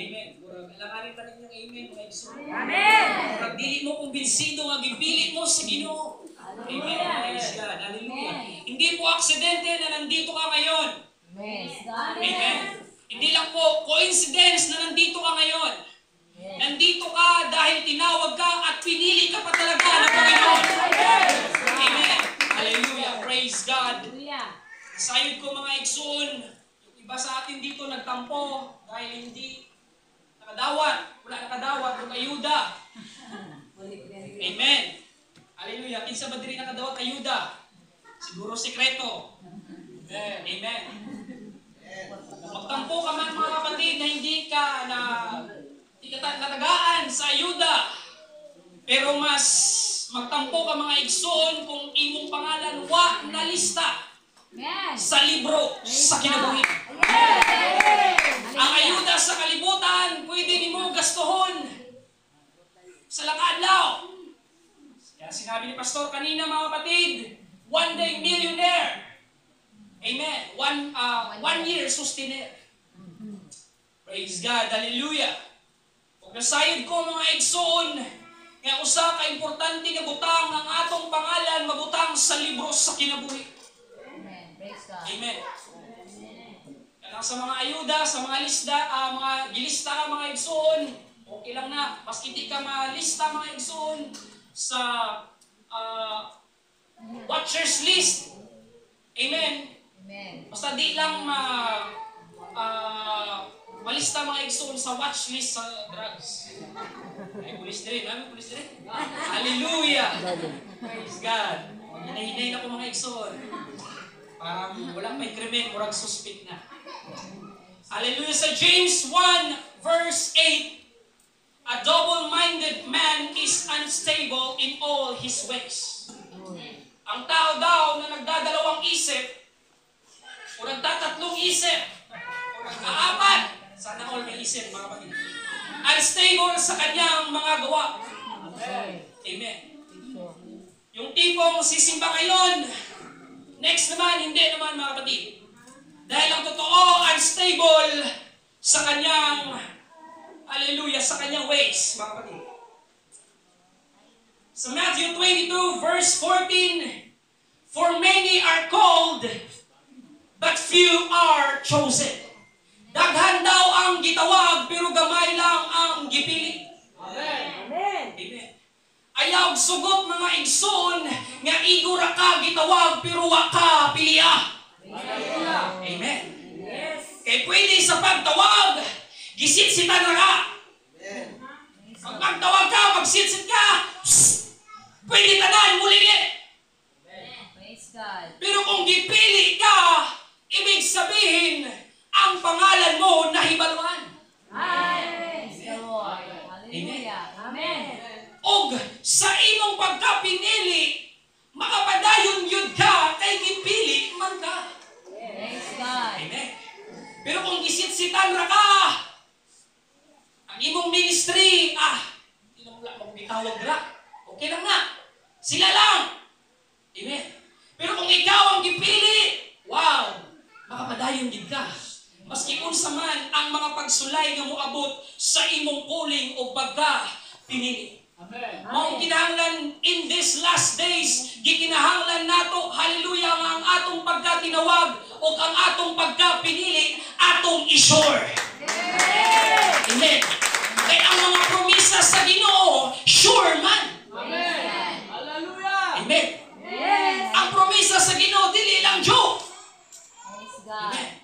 Amen. Murag alanganin pa ninyong amen, mga igsoon. Amen. Murag dili mo kumbinsido nga gipili mo sa Ginoo. Amen. Praise God. Hallelujah. Hindi po aksidente na nandito ka ngayon. Amen. Amen. Hindi lang po coincidence na nandito ka ngayon. Nandito ka dahil tinawag ka at pinili ka pa talaga ng Panginoon. Amen. Hallelujah. Praise God. Hallelujah. Sayod ko, mga igsoon, yung iba sa atin dito nagtampo dahil hindi nakadawat. Wala nakadawat og ayuda. Amen. Hallelujah. Kinsa ba diri nakadawat ayuda? Siguro sekreto. Amen. Magtampo ka man, mga kapatid, na hindi ka natagaan sa ayuda. Pero mas magtampo ka, mga igsoon, kung imong pangalan wa nalista Amen. sa libro sa kinabuhi. Ang ayuda sa kalibutan, pwede nimo gastuhon sa lakadlaw. Kaya sinabi ni Pastor kanina, mga kapatid, one day millionaire. Amen. One year sustainer. Praise God. Hallelujah. Ug nasayod ko, mga igsoon, nga usa ka importante nga butang ang atong pangalan mabutang sa libro sa kinabuhi. Amen. Praise God. Amen. Kanang sa mga ayuda, sa mga lista, mga gilista ka, mga igsoon, okay lang na. Maski di ka malista, mga igsoon, sa watchers list. Amen. Amen. Basta di lang malista, mga igsoon, sa watch list sa drugs. Ay, pulis din. Namin pulis din. Hallelujah! Praise God. Maghinay-hinay na ko, mga igsoon. Parang wala pa krimen, murag suspect na. Hallelujah. Sa James 1 verse 8, "A double-minded man is unstable in all his ways." Ang tao daw na nagdadalawang isip, o nagtatatlong isip, o nag-aapat, sana all may isip, mga kapatid, unstable sa kanyang mga gawa. Amen. Yung tipong sisimba ngayon, next naman, hindi naman, mga kapatid. Dahil ang totoo, unstable sa kanyang, hallelujah, sa kanyang ways, mga kapatid. Sa Matthew 22, verse 14, "For many are called, but few are chosen." Daghan daw ang gitawag, pero gamay lang ang gipili. Amen. Amen. Ayaw sugot, mga igsoon, nga igo ra ka gitawag pero wa ka pilia. Amen. Yes. Kay pwede sa pagtawag, gisitsitan na ka. Pag magtawag ka, magsitsit ka, psst, pwede tanan muli. Praise God. Pero kung gipili ka, ibig sabihin, ang pangalan mo nahibaluan. Praise the Lord. Hallelujah. Amen. Og sa imong pagkapinili, makapadayon yun ka kay gipili man ka. Praise God. Amen. Pero kung gisitsitan ra ka, ang imong ministry, hindi na wala mo gitawag ra. Okay lang na. Sila lang. Amen. Pero kung ikaw ang gipili, wow, makapadayon gid ka. Maski unsa man ang mga pagsulay nga moabot sa imong calling o pagka pinili. Amen. Mao kinahanglan in this last days, gikinahanglan nato, hallelujah, nga ang atong pagkatinawag o ang atong pagkapinili, atong isure. Amen. Kay ang mga promisa sa Ginoo, sure man. Amen. Hallelujah. Amen. Yes. Ang promisa sa Ginoo dili lang joke. Praise God. Amen.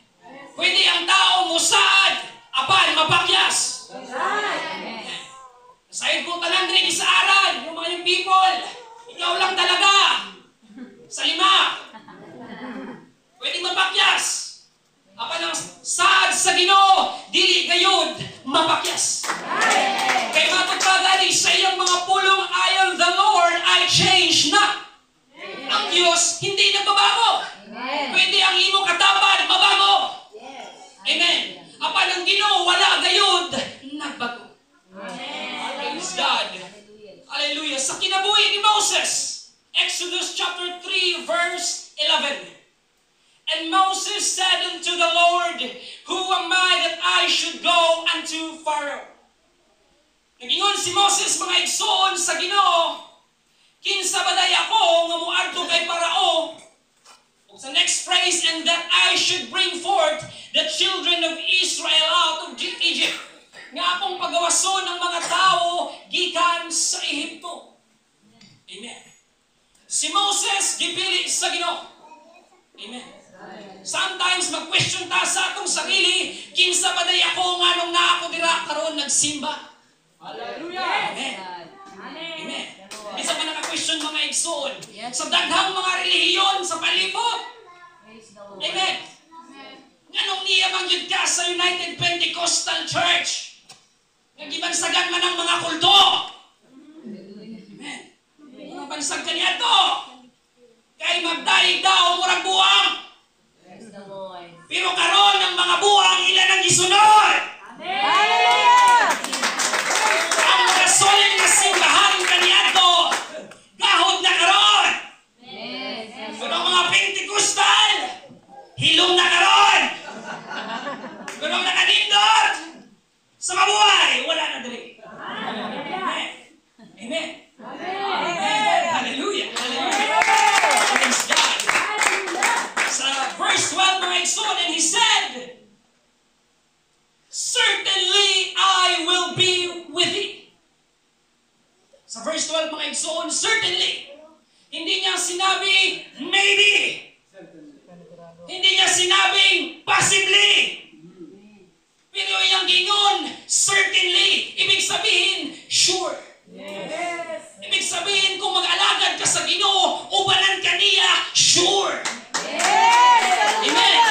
Pwede ang tao musaad apan mapakyas. Yes. Sayod ko tanan diri sa aran, yung mga yung people. Ikaw lang talaga. Sa lima. Pwede mapakyas. Apan ang saad sa Ginoo, dili kayo unto Pharaoh?" Nag-ingon si Moses, mga igsoon, sa Ginoo, "Kinsa ba day ako nga muadto kay Parao?" Ug sa next phrase, "and that I should bring forth the children of Israel out of Egypt." Nga akong pagawason ang mga tao gikan sa Ehipto. Amen. Si Moses gipili sa Ginoo. Amen. Sometimes mag-question ta sa atong sarili, "Kinsa ba day ako, nganong naa ko dira karon nagsimba?" Hallelujah! Amen. God. Amen. Kinsa ba naka-question, mga igsoon? Yes. Sa daghang mga relihiyon sa palibot. Praise the Lord. Amen. Nganong niya man gyud ka sa United Pentecostal Church? Nga gibansagan man ang mga kulto. Amen. Mga bansag kaniadto. Kay magdaig daw murag buang. Praise the Lord. Pero karon ang mga buang ila nang gisunod. Hallelujah! Ang mga solid nga simbahan kaniadto gahod na karon. Yes. Pero ang mga Pentecostal, hilom na karon. Pero ang nakanindot sa mabuhay, wala na diri. Amen. Amen. Amen. Hallelujah. Hallelujah. Praise God. Sa verse 12, mga igsoon, "And he said, 'Certainly I will be with thee.'" Sa verse 12, mga igsoon, certainly. Hindi niya sinabi, "Maybe." Hindi niya sinabing, "Possibly." Pero iyang gingon, "Certainly." Ibig sabihin, sure. Ibig sabihin, kung mag-alagad ka sa Ginoo, ubanan ka niya, sure. Amen.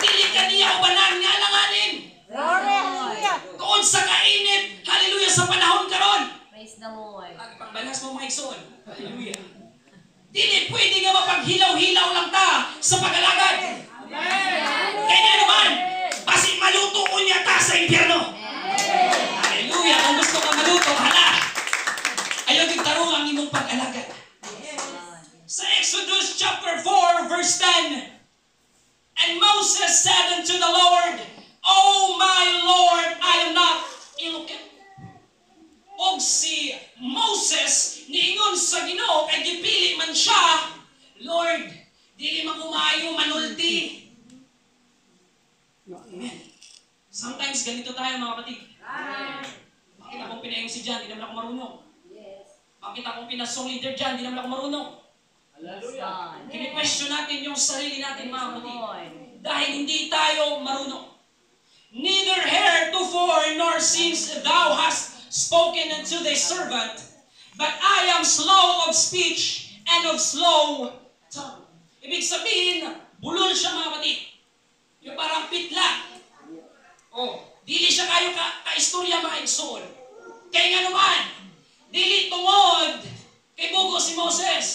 Dili ka niya ubanan nga alanganin. Tuod sa kainit, hallelujah, sa panahon karon. Praise the Lord. Ang pangbalas mo, mga igsoon. Hallelujah. Dili pwede nga mapaghilaw-hilaw lang ta sa pag-alagad. Kaya nga naman, basi maluto unya ta sa impyerno. Hallelujah. Kung gusto ka maluto, hala. Ayaw din tarong ang imong pag-alagad. Sa Exodus chapter 4, verse 10, "And Moses said unto the Lord, 'O my Lord, I am not eloquent.'" Og si Moses niingon sa Ginoo kay gipili man siya, "Lord, dili man ko maayo manulti." Amen. Sometimes ganito tayo, mga kapatid. "Bakit akong pina-MC dyan? Di naman ako marunong. Bakit akong pina-song leader dyan? Di naman ako marunong." Hallelujah! Kini-question natin yung sarili natin, mga Praise the kapatid. Lord. Dahil hindi tayo marunong. "Neither heretofore nor since thou hast spoken unto thy servant, but I am slow of speech and of slow tongue." Ibig sabihin, bulol siya, mga kapatid. Yung parang pitla. Oh, dili siya kayo ka istorya, mga igsoon. Kaya nga naman, dili tungod kay bugo si Moses.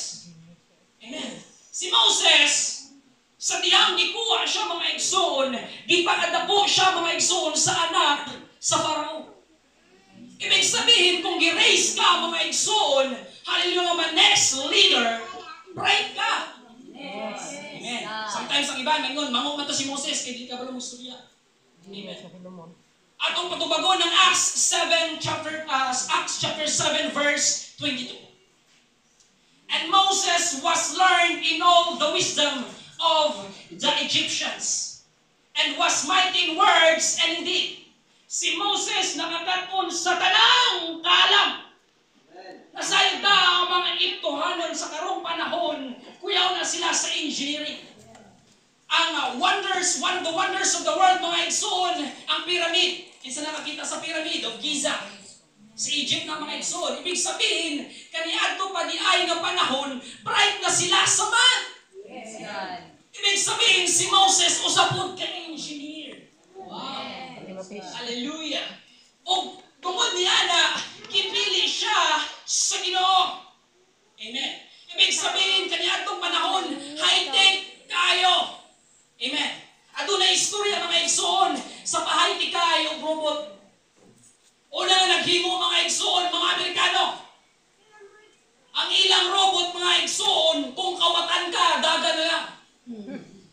Amen. Si Moses, sa dihang gikuha siya, mga igsoon, gipakadako siya, mga igsoon, sa anak sa Pharaoh. Ibig sabihin, kung gi-raise ka, mga igsoon, hallelujah, nga next leader, bright ka. Amen. Sometimes ang iba, mangon, "Mango man to si Moses," kay di ka ba mo istorya. Amen. Atong patubagon ng Acts chapter 7 verse 22. "And Moses was learned in all the wisdom of the Egyptians and was mighty in words and in deed." Si Moses nakakaton sa tanang kaalam. Nasayod na ang mga Egyptohanon sa karong panahon, kuyaw na sila sa engineering. Ang wonders, one of the wonders of the world, mga igsoon, ang pyramid. Kinsa nakakita sa pyramid of Giza? Sa Egypt na, mga igsoon. Ibig sabihin, kaniadto pa di ay nga panahon, bright na sila sa math. Praise God. Ibig sabihin, si Moses usa pod ka engineer. Wow. Hallelujah. O tungod niya na, gipili siya sa Ginoo. Amen. Ibig sabihin, kaniadtong panahon, high-tech kayo. Amen. Aduna istorya, mga igsoon, sa pa-high-tech kayo robot. Una nga naghimo, mga igsoon, mga Amerikano. Ang ilang robot, mga igsoon, kung kawatan ka, dagan na lang.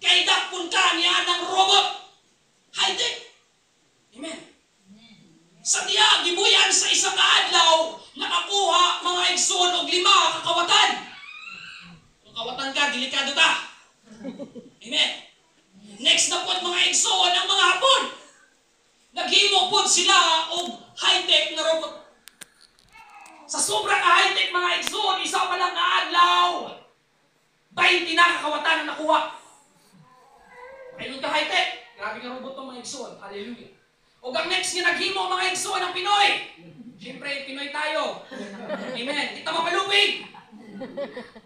Kay dakpon ka niya ng robot. High-tech. Amen. Sa diha gibuyan sa isa ka adlaw, nakakuha, mga igsoon, og lima ka kawatan. Kung kawatan ka, delikado ta. Amen. Next na pod, mga igsoon, ang mga Hapon. Naghimo pod sila og high-tech na robot. Sa sobrang high-tech, mga igsoon, isa pa lang ka adlaw, 20 na kakawatan ang nakuha. Ayun ka high-tech. Grabe ka robot 'to, mga igsoon. Hallelujah. O ang next nga naghimo, mga igsoon, ang Pinoy. Siyempre, Pinoy tayo. Amen. Kita mapalupig.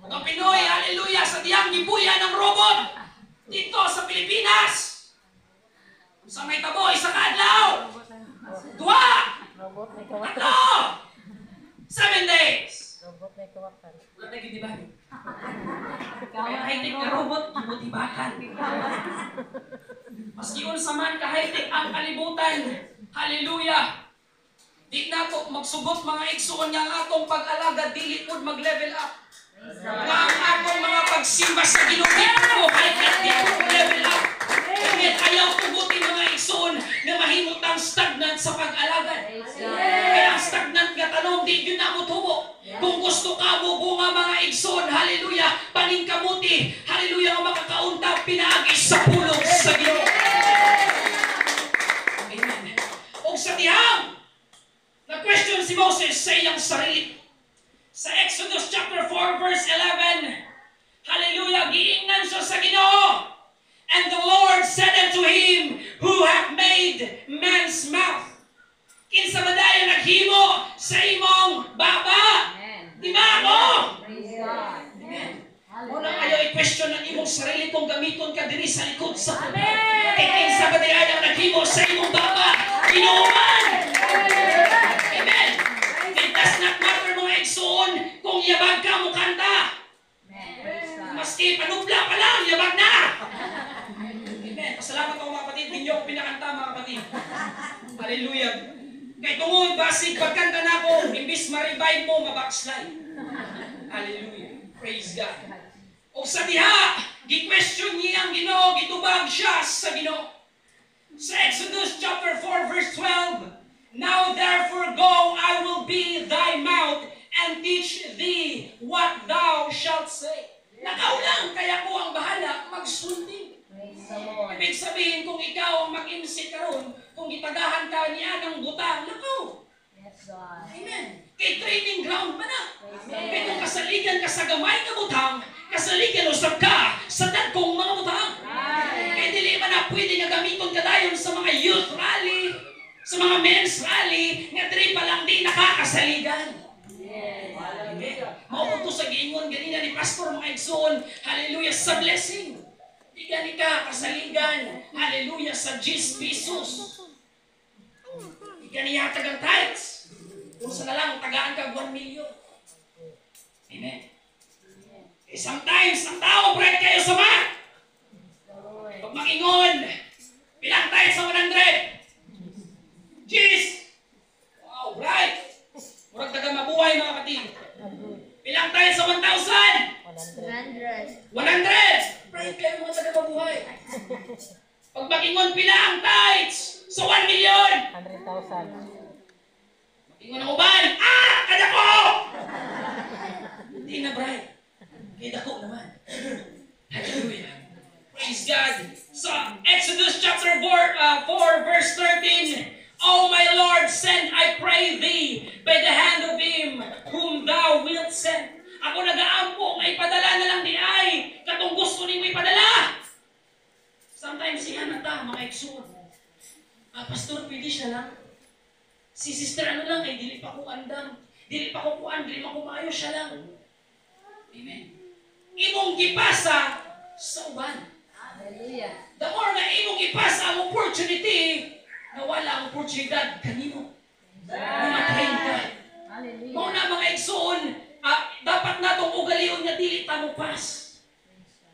Ug ang Pinoy, hallelujah, sa diyang gibuyan ng robot dito sa Pilipinas. Sa may tabo, isa ka adlaw. Duha! Robot may kawatan. Tatlo! 7 days! Robot may kawatan. Wala tayo di ba? Kaya high-tech na robot, gimotibakan. Maski unsa man ka high-tech ang kalibutan, hallelujah! Di nato magsugot, mga igsoon, nga ang atong pag-alagad dili pud mag-level up. Nga ang atong mga pagsimba sa Ginoo di po high-tech, di po level up. Amen. Ayaw tugutin, mga igsoon, nga mahimutang stagnant sa pag-alagad. Praise God. Kaya ang stagnant nga tanom, di yun na mo tubo. Kung gusto ka mo bunga, mga igsoon, hallelujah, paningkamuti, hallelujah, nga makakaunta, pinaagi sa pulong sa Ginoo. Amen. Og sa dihang, na-question si Moses sa iyang sarili. Sa Exodus chapter 4 verse 11, hallelujah, giingnan siya sa Ginoo. And the Lord said unto him, "Who hath made man's mouth?" Kinsa ba dayon naghimo sa imong baba? Amen. Di ba ako? Praise God. Amen. Muna ayaw i-question ang imong sarili kung gamiton ka diri sa likod sa pulpit. Kay kinsa ba diay ang naghimo sa imong baba? Ginoo man. Amen. It does not matter, mga igsoon, kung yabag ka mo kanta. Amen. Praise God. Maski panubla pa lang, yabag na. Amen. Pasalamat ako, mga kapatid, hindi niyo ako pinakanta, mga kapatid. Hallelujah. Kay tungod, basig pagkanta na ako, imbis ma-revive mo, ma-backslide. Hallelujah. Praise God. O sa diha, gi-question niya ang Ginoo, gitubag siya sa Ginoo. Sa Exodus chapter 4 verse 12, "Now therefore go, I will be thy mouth and teach thee what thou shalt say." Lakaw lang, kay ako ang bahala magsulti. Praise the Lord. Ibig sabihin, kung ikaw ang mag-MC karon, kung gitagahan ka niya ng butang, lakaw. Yes, God. Amen. Kay training ground man na. Praise the Kay kung Lord. kasaligan ka sa gamay nga butang, kasaligan usab ka sa dagkong mga butang. Kay dili man na pwede nga gamiton ka dayon sa mga youth rally, sa mga men's rally, nga diri pa lang di nakakasaligan. Yes. Amen. Mao to sa giingon ganina ni Pastor, mga igsoon, hallelujah, sa blessing. Di gani ka kasaligan, hallelujah, sa 10 pesos. Di gani yatag ang tithes. Unsa na lang, tagaan ka 1 million. Amen. Eh, sometimes, ang tao, bright kayo sa math. The Lord. Pag makingon, bilang tayo sa 100. Jeez! Wow, bright! Murag taga Mabuhay, mga kapatid. Bilang tayo sa 1,000. 100. 100. 100! Bright kayo, mga taga Mabuhay. Pag makingon, pila ang tithes sa 1 million. 100,000. Makingon ang uban, "Ah! Kadako!" Hindi na bright. Kay dako naman. Hallelujah. Praise God. So, Exodus chapter 4 verse 13. "O my Lord, send, I pray thee, by the hand of him whom thou wilt send." Ako nagaampo nga ipadala na lang di ay katong gusto nimo ipadala. Sometimes siya na ta, mga igsoon. "Ah, Pastor, pwede siya lang. Si sister ano lang, kay dili pa ko andam. Dili pa ko kuan, dili pa ko maayo, siya lang." Amen. Imong gipasa sa uban. Hallelujah. The more na imong ipasa ang opportunity, nawala ang oportunidad kanimo. Nga ka. Hallelujah. Mao na, mga igsoon, dapat natong ugalion nga dili ta mo pass.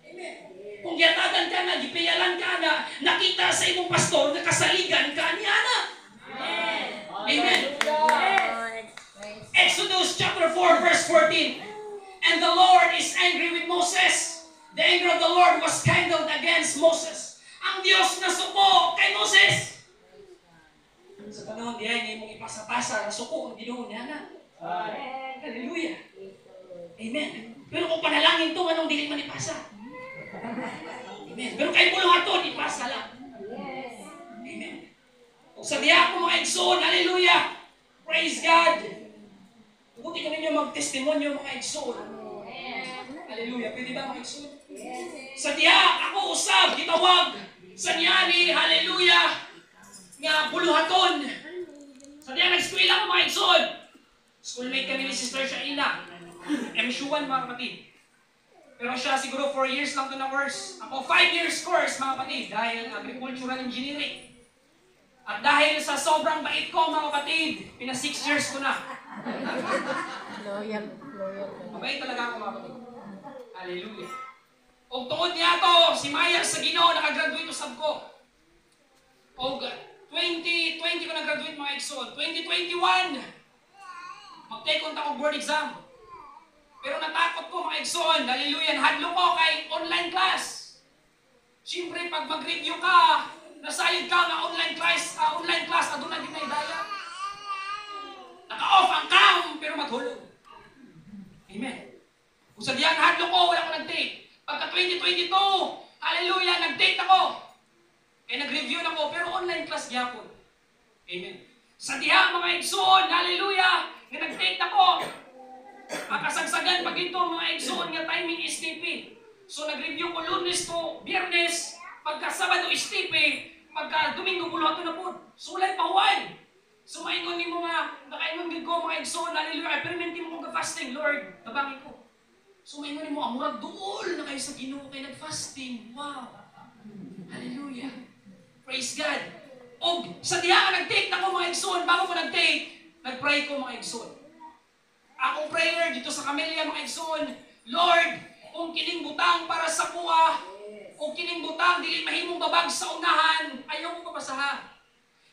Amen. Kung giyatagan ka na, gipiyalan ka na, nakita sa imong pastor nga kasaligan ka niya na. Amen. Lord. Praise Exodus chapter 4 verse 14. And the Lord is angry with Moses. The anger of the Lord was kindled against Moses. Ang Diyos nasuko kay Moses. Sa tanaw Panahon diay nga imong ipasa-pasa, nasuko ang Ginoo niya na. Hallelujah. Amen. Pero kung panalangin to, anong dili man ipasa? Amen. Pero kay buluhaton, ipasa lang. Yes. Amen. Kung sa diha ko, mga igsoon, hallelujah. Praise God. Buti ka ninyo magtestimonyo, mga igsoon. Hallelujah. Pwede ba, mga igsoon? Yes. Sa diha, ako usab, gitawag sa niyani, hallelujah, nga buluhaton. Sa diha, nag-eskwela ko, mga igsoon. Schoolmate kami ni Sister Shaina. MSU1, mga kapatid. Pero siya siguro 4 years lang to na course. Ako 5 years course, mga kapatid, dahil agricultural engineering. At dahil sa sobrang bait ko, mga kapatid, pina 6 years ko na. Loyal, loyal ka. Mabait talaga ako, mga kapatid. Hallelujah. Og tungod niya to, si Maya sa Ginoo nakagraduate usab ko. Og 2020 ko nag-graduate, mga igsoon. 2021, mag-take on ta og board exam. Pero natakot ko, mga igsoon, hallelujah, hadlo ko kay online class. Siyempre, pag mag-review ka, nasayod ka nga online class, aduna gyud na idaya. Naka-off ang cam, pero maghulog. Amen. Kung sa diyang hadlo ko, wala ko nag-take. Pagka 2022, hallelujah, nag-take ako. Kaya nag-review na ko, pero online class gyapon. Amen. Sa diha, mga igsoon, hallelujah, nga nag-take ako. Makasagsagan pag ito, mga igsoon, nga timing STP. So nag-review ko Lunes to Biyernes, pagka Sabado STP, pagka Domingo buluhaton na po. Sulay pa huway. So maingon ni mo nga, nakaingon gid ko, mga igsoon, hallelujah, pero minti mo ko fasting, Lord, tabangi ko. So maingon ni mo, ang murag duol na kayo sa Ginoo kay nag-fasting. Wow. Hallelujah. Praise God. Og sa diha nga nag-take na ko, mga igsoon, bago ko nag-take, nag-pray ko, mga igsoon. Akong prayer dito sa Camellia, mga igsoon, Lord, kung kining butang para sa kuha, kung kining butang dili mahimong babag sa unahan, ayaw ko papasaha.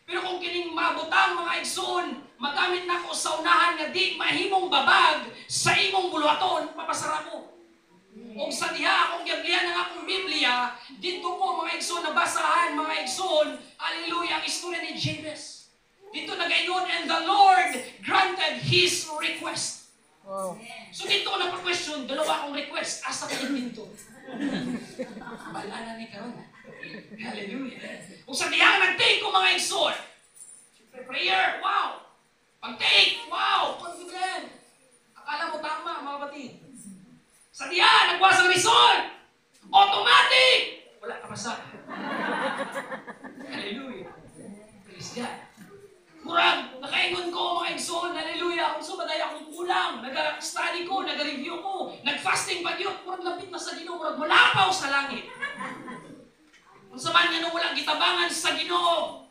Pero kung kining mabutang, mga igsoon, magamit nako sa unahan nga di mahimong babag sa imong buluhaton, papasara ko. Kung sa diha akong giablihan ang akong Biblia, dito ko, mga igsoon, nabasahan, mga igsoon, hallelujah, ang istorya ni Jabez. Dito nagaingon, "And the Lord granted his request." Wow. So dito ko na-question, dalawa akong request, asa ko dito? Bala na ni karon. Hallelujah. Kung sa diha nag-take ko, mga igsoon, siyempre prayer, wow! Pag-take, wow! Confident! Akala mo tama, mga kapatid. Sa diha, nagwas ang result! Automatic! Wala ka basa. Hallelujah. Praise God. Murag, nakaingon ko, mga igsoon, hallelujah, kung sumaday akong kulang, nag-study ko, nag-review ko, nag-fasting pa yun, murag lapit na sa Ginoo, murag mulapaw sa langit. Kung sa man nga nung walang gitabangan sa Ginoo,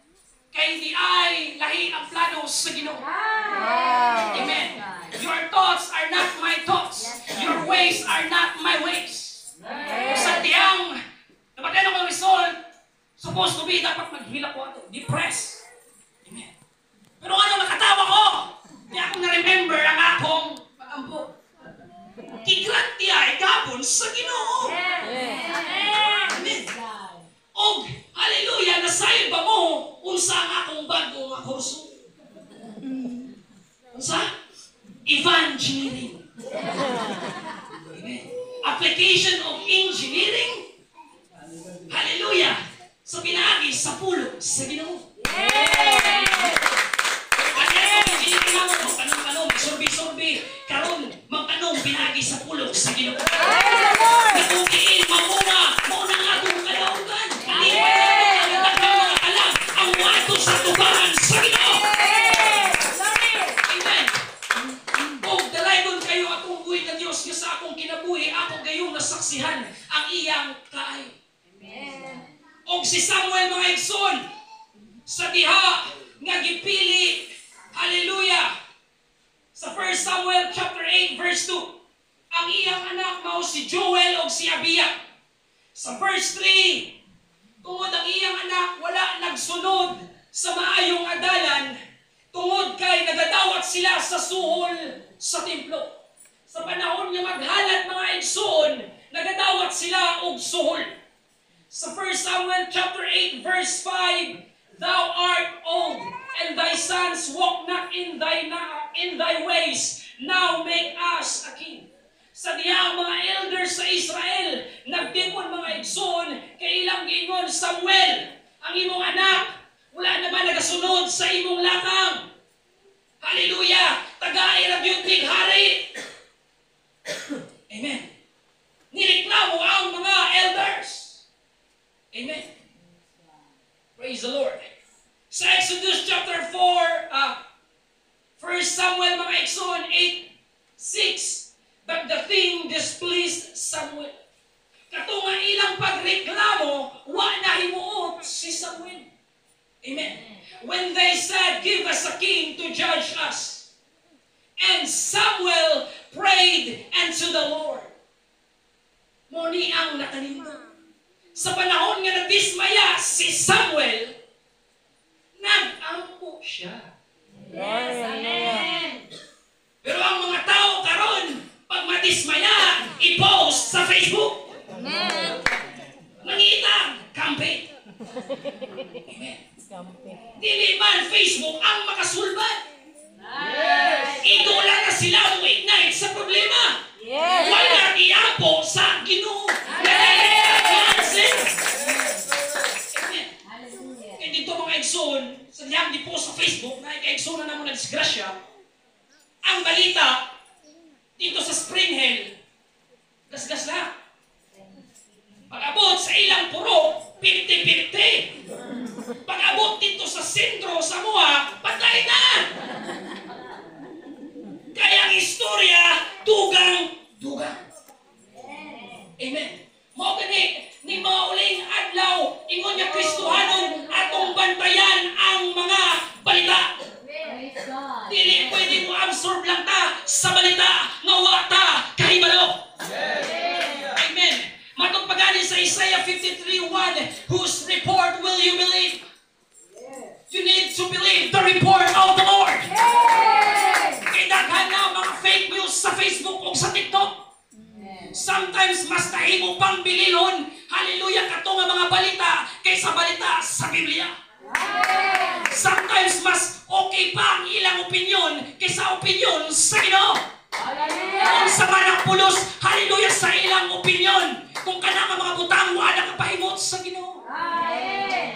kay di ay lahi ang plano sa Ginoo. Wow. Amen. Your thoughts are not my thoughts. Your ways are not my ways. Sa tiyang, napatay akong result, supposed to be, dapat maghilak ko ato. Depressed. Amen. Pero ano, nakatawa ko? Di ako na-remember ang akong pag-ampo. Gi-grant niya gabon sa Ginoo. Amen. Og, hallelujah, nasayod ba mo unsa ang akong bago nga kurso? Unsa? Evangeering. Amen. Application of engineering. Hallelujah. Sa pinaagi sa pulong sa Ginoo. At yan, engineering na mo, tanong-tanong, survey-survey, karon magtanong pinaagi sa pulong sa Ginoo. Natukiin, mamunga, mauna nga atong kalaugan. Kalipay natin ang daghang mga kalag ang muadto sa tubangan sa Ginoo. Amen. Og dalaygon kayo atong buhi nga Dios nga sa akong kinabuhi ako gayong nasaksihan ang iyang kaayo. Og si Samuel, mga igsoon, sa diha nga gipili, hallelujah, sa 1 Samuel chapter 8 verse 2, ang iyang anak mao si Joel og si Abia. Sa verse 3, tungod ang iyang anak wala nagsunod sa maayong adalan, tungod kay nagadawat sila sa suhol sa templo. Sa panahon nga maghalat, mga igsoon, nagadawat sila og suhol. Sa 1 Samuel chapter 8 verse 5, "Thou art old, and thy sons walk not in thy ways. Now make us a king." Sa diha ang mga elders sa Israel, nagtipon, mga igsoon, kay ilang giingon, "Samuel, ang imong anak, wala naman nagasunod sa imong lakang. Hallelujah! Tagai ra gyud tig hari." Amen. Nireklamo ang mga elders. Amen. Praise the Lord. Sa Exodus chapter 4, 1 Samuel, mga igsoon, 8:6. But the thing displeased Samuel. Kato nga ilang pagreklamo, wa na himuot si Samuel. Amen. When they said, "Give us a king to judge us." And Samuel prayed unto the Lord. Mao ni ang nakanindot. Sa panahon nga nadismaya si Samuel, nag-ampo siya. Yes. Amen. Pero ang mga tao karon, pag madismaya, i-post sa Facebook. Amen. Nangita, campaign. Amen. Kampi. Dili man Facebook ang makasulbad. Idula na sila mo ignite sa problema. Wala iampo sa Ginoo. Yes! Amen. Hallelujah. Kaya dito, mga igsoon, sa diyang di post sa Facebook, na ika-igsoon na namo na disgrasya, ang balita dito sa Spring Hill, gasgas na. Pag-abot sa ilang puro, 50-50. Pag-abot dito sa sentro, sa Mua, patay na! Kaya ang istorya, dugang, dugang. Amen. Mao gani ni mga uling adlaw, ingon nga Kristohanon, atong bantayan ang mga balita. Praise God. Dili pwede mo absorb lang ta sa balita nga wa ta kahibalo. Amen. Matod pa gani sa Isaiah 53:1, whose report will you believe? You need to believe the report of the Lord. Kay daghan na mga fake news sa Facebook o sa TikTok. Sometimes mas nahimo pang bililon, hallelujah, kato nga mga balita kaysa balita sa Biblia. Sometimes mas okay pa ang ilang opinion kaysa opinion sa Ginoo. Unsa man ang pulos, hallelujah, sa ilang opinion, kung kana nga mga butang wala ka pahimot sa Ginoo. Amen.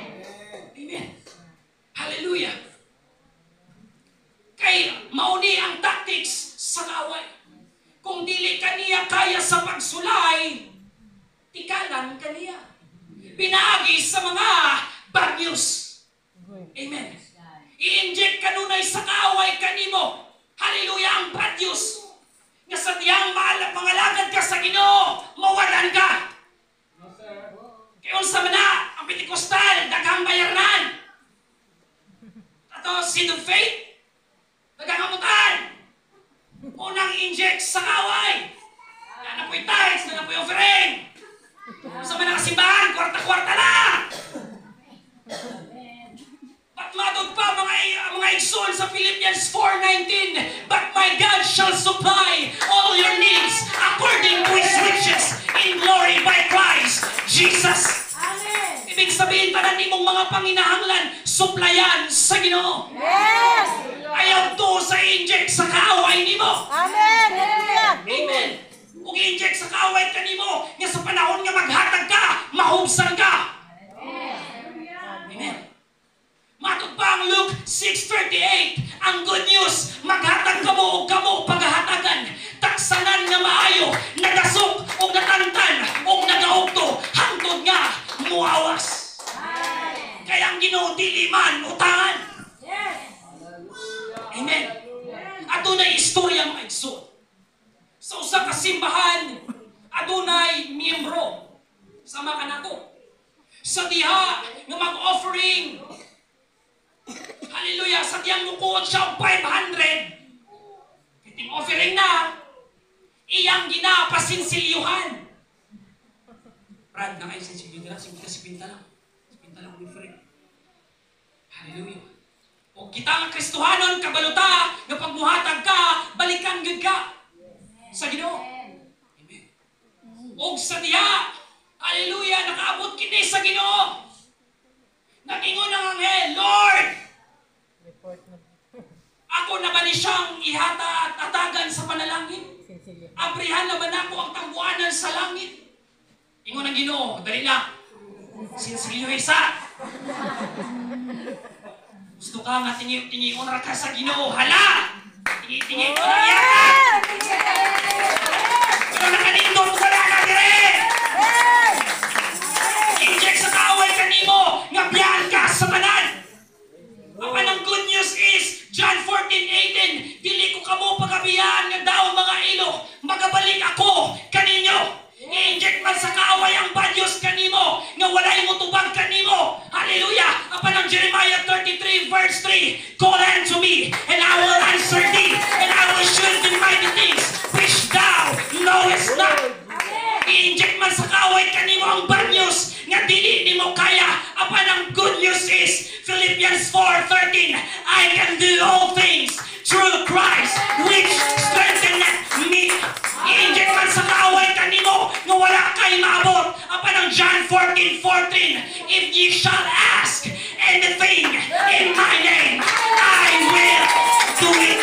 Hallelujah. Kay mauni ang tactics sa kaaway. Kung dili kaniya kaya sa pagsulay, tikalan kaniya. Pinaagi sa mga bad news. Amen. I-inject kanunay sa kaaway kanimo. Hallelujah, ang bad news. Nga sa diyang mangalagad ka sa Ginoo, mawalan ka. Kaya unsa man na, ang Pentecostal, daghang bayarnan. Ato, Seed of Faith, daghang amutan. Unang inject sa kaaway. Na po'y tithes, na po'y offering. Sa mga simbahan, kwarta-kwarta na. But matod pa, mga igsoon, sa Philippians 4:19, "But my God shall supply all your needs according to His riches in glory by Christ Jesus." Amen. Ibig sabihin, tanan nimong mga panginahanglan, suplayan sa Ginoo. Yes! Ayaw to sa inject sa kaaway nimo. Amen! Hallelujah! Amen. Kung i-inject sa kaaway kanimo, nga sa panahon nga maghatag ka, mahubsan ka. Amen. Matod pa ang Luke 6:38, ang good news, maghatag kamo og kamo paghahatagan. Taksanan nga maayo, nagasok og natantan og nagaugto, hangtod nga muawas. Kaya ang Ginoo dili man utangan. Amen. Adunay istorya, mga igsoon. Sa usa ka simbahan, adunay miyembro sama kanato. Sa diha nga mag-offering, hallelujah, sa diyang mukuot siya og 500, kiting offering na, iyang ginapasinsilyuhan. Brad, na kayo sinsilyo nila, 50, 50 lang. 50 lang offering. Hallelujah. O kita nga Kristohanon, kabaluta, nga pagmuhatag ka, balikan gyud ka sa Ginoo. Amen. Og sa diha, hallelujah, nakaabot kini sa Ginoo. Nag-ingon ang anghel, "Lord, ako na ba ni siyang ihata at atagan sa panalangin? Abrihan na ba nako ang tangguanan sa langit?" Ingon ang Ginoo, "Dali lang. Sinsilyo isa. Gusto ka nga tingi-tingion ra ka sa Ginoo, hala! Tingi-tingi ko na yan! Pero nakanindot wala na dire! Inject sa kaaway kanimo nga biyaan ka sa tanan. Apan ang good news is, John 14:18, "Dili ko kamo pagabiyaan nga daw mga ilo, magabalik ako kaninyo." I-inject man sa kaaway ang bad news kanimo, nga walay mo tubag kanimo. Hallelujah! Apan ang Jeremiah 33 verse 3, "Call unto me, and I will answer thee, and I will show thee mighty things which thou knowest not." I-inject man sa kaaway kanimo ang bad news nga dili nimo kaya. Apan ang good news is Philippians 4:13, "I can do all things through Christ which strengtheneth me." I-inject man sa kaaway kanimo nga wala kay maabot. Apan ang John 14:14, "If ye shall ask anything in my name, I will do it."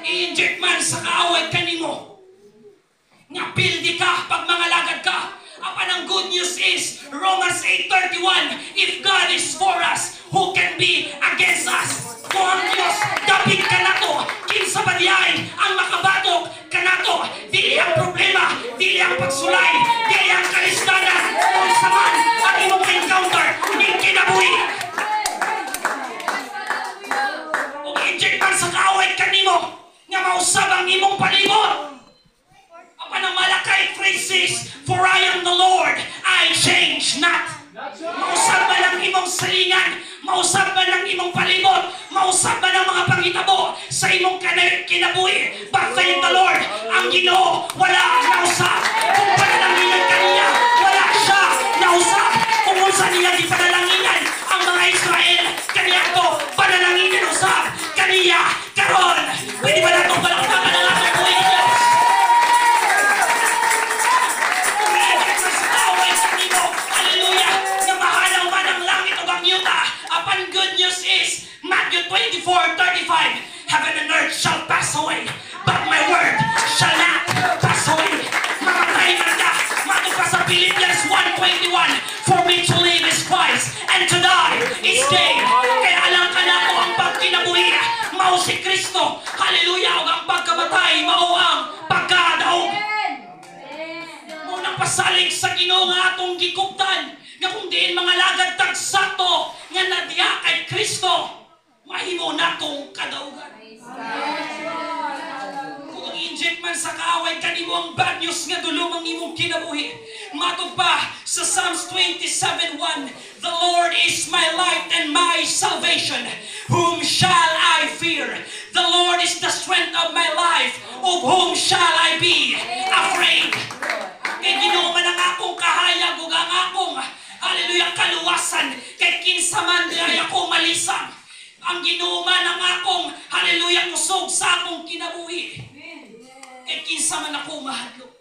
I-inject man sa kaaway kanimo nga pildi ka pag mga lagad ka. Apan ang good news is Romans 8:31, "If God is for us, who can be against us?" Kung ang Diyos dapit kanato, kinsa ba diay ang makabatok kanato? Dili ang problema, dili ang pagsulay, dili ang kalistanan, unsa man ang imong encounter ning kinabuhi. Ug inject man sa kaaway kanimo nga mausab ang imong palibot. Apan ang Malachi 3:6, "For I am the Lord, I change not." Mausab man ang imong silingan, mausab man ang imong palibot, mausab man ang mga panghitabo sa imong kinabuhi. But thank the Lord, ang Ginoo wala nausab. Kung panalanginan kaniya, wala siya nausab. Kung unsa niya gipanalanginan ang mga Israel kaniadto, panalanginan usab kaniya karon. Pwede ba nato palakpakan ang atong buhi ni Diyos? Kung i-inject man sa kaaway kanimo, hallelujah, nga mahalaw man ang langit ug ang yuta. Apan good news is, Matthew 24:35, "Heaven and earth shall pass away, but my word shall not pass away." Mamatay man ka, matod pa sa Philippians 1:21, "For me to live is Christ, and to die is gain." Kaya alang kanako ang pagkinabuhi, mao si Kristo. Hallelujah, ug ang pagkamatay, mao ang pagkadaog. Munang pasalig sa Ginoo nga atong gikuptan, nga kung diin mga lagad tag sakto nga nadiya kay Kristo, mahimo natong kadaugan. Kung ang inject man sa kaaway kanimo ang bad news nga dulom ang imong kinabuhi, matod pa sa Psalms 27:1, "The Lord is my light and my salvation. Whom shall I fear? The Lord is the strength of my life. Of whom shall I be afraid?" Kay Ginoo man ang akong kahayag ug ang akong, hallelujah, kaluwasan, kay kinsa man diay ako malisang? Ang Ginoo man ang akong, hallelujah, kusog sa akong kinabuhi. Kay kinsa man ako mahadlok?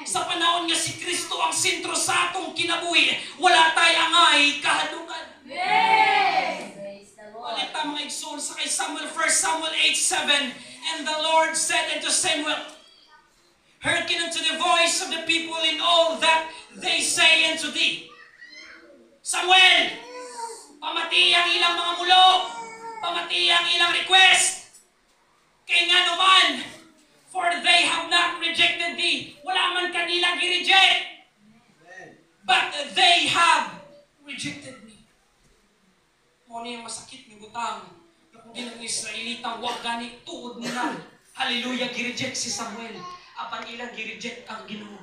Sa panahon nga si Kristo ang sentro sa atong kinabuhi, wala tay angay kahadlukan. Praise the Lord. Ulit ta, mga igsoon, sa kay Samuel, 1 Samuel 8:7, "And the Lord said unto Samuel, Hearken unto the voice of the people in all that they say unto thee." Samuel, pamati ang ilang mga mulo, pamati ang ilang request. Kay nga naman, "For they have not rejected thee." Wala man kanila gi-reject. "But they have rejected me." Mo ni ang masakit nga butang na kung di ng Israelita, wa gani tuod nila. Hallelujah, gi-reject si Samuel. Apan ilang gi-reject ang Ginoo.